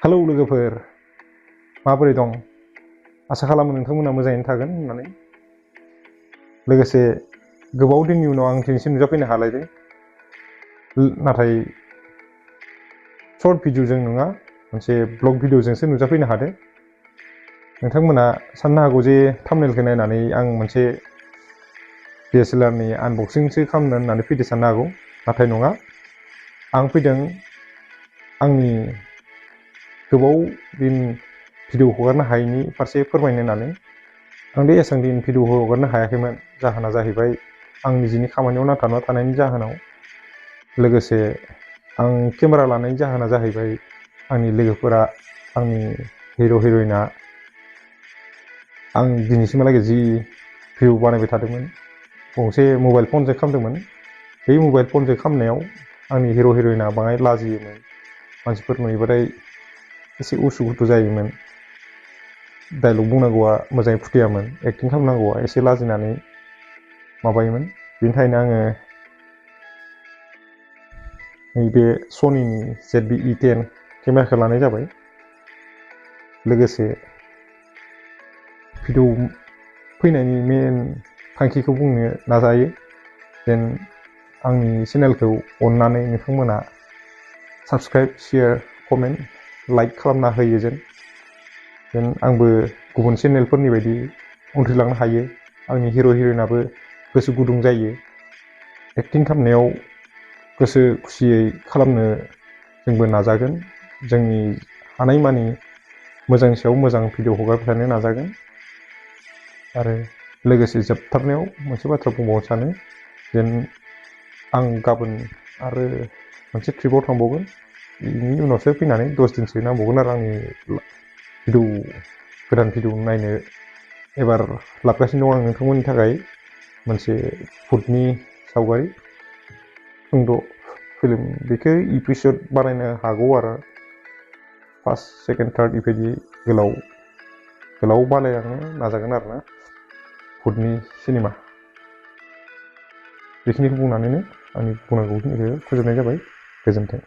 Hello लोगोफोर माबोरै दं आसा खालामो नोंथांमोना मोजाङैनो थागोन होननानै लोगोसे गोबाव दिननि उनाव आं दिनैसिम नुजाफैनो हालायदों नाथाय शर्ट भिडिअजों नङा मोनसे ब्लग भिडिअजोंसो नुजाफैनो हादों नोंथांमोना साननो हागौ जे थाम्बनेलखौ नायनानै आं मोनसे DSLR नि आनबक्सिंसो खालामनो होननानै फैदो साननो हागौ नाथाय नङा आं फैदों आंनि गोबाव दिन भिडिअ हगारनो हायैनि फारसे फोरमायनो होननानै आं दे एसां दिन भिडिअ हगारनो हायाखैमोन जाहोना जाहैबाय आं निजिनि खामानियाव नांथाबना थानायनि जाहोनाव लोगोसे आं केमेरा लानायनि जाहोना जाहैबाय आंनि लोगोफोरा आंनि हिर' हिर'इना आं दिनैसिमहालागै जि भिडिअ बानायबाय थादोंमोन गंसे मबाइल फनजों खालामदोंमोन बे मबाइल फनजों खालामनायाव आंनि हिर' हिर'इना बाङाय लाजियोमोन मानसिफोर नुयोबाथाय एसे उसुखुथु जायोमोन डायलग बुंनांगौआ मोजाङै फुथियामोन एक्टिं खालामनांगौआ एसे लाजिनानै माबायोमोन बेनि थाखायनो आङो नैबे सनिनि ZV e10 केमेराखौ लानाय जाबाय लोगोसे भिडिअ फैनायनि मेन थांखिखौ बुंनो नाजायो जेन आंनि चेनेलखौ अननानै नोंथांमोना साबस्क्राइब शेयार कमेन्ट लाइक खालामना होयो जेन आंबो गुबुन चेनेलफोरनि बायदि उनथ्रिलांनो हायो आंनि हिर' हिर'इनाबो गोसो गुदुं जायो एक्टिं खालामनायाव गोसो खुसियै खालामनो जोंबो नाजागोन जोंनि हानायमानि मोजां सायाव मोजां भिडिअ हगारबाय थानो नाजागोन आरो लोगोसे जोबथारनायाव मोनसे बाथ्रा बुंबावनो सानो जेन आं गाबोन आरो मोनसे ट्रिपआव थांबावगोन बेनि उनावसो फैनानै 10 दिनसो नांबावगोन आरो आंनि गोदान भिडिअ नायनो एबार लाबोगासिनो दं आं नोंथांमोननि थाखाय मोनसे फुडनि सावगारि सुंद' फिल्म बेखौ एपिसड बानायनो हागौ आरो फार्स्ट सेकेन्ड थार्ड बेबायदि गोलाव बानायलांनो नाजागोन आरोना फुडनि सिनेमा बेखिनिखौ बुंनानैनो आंनि बुंनांगौखिनिखौ फोजोबनाय जाबाय गोजोन्थों।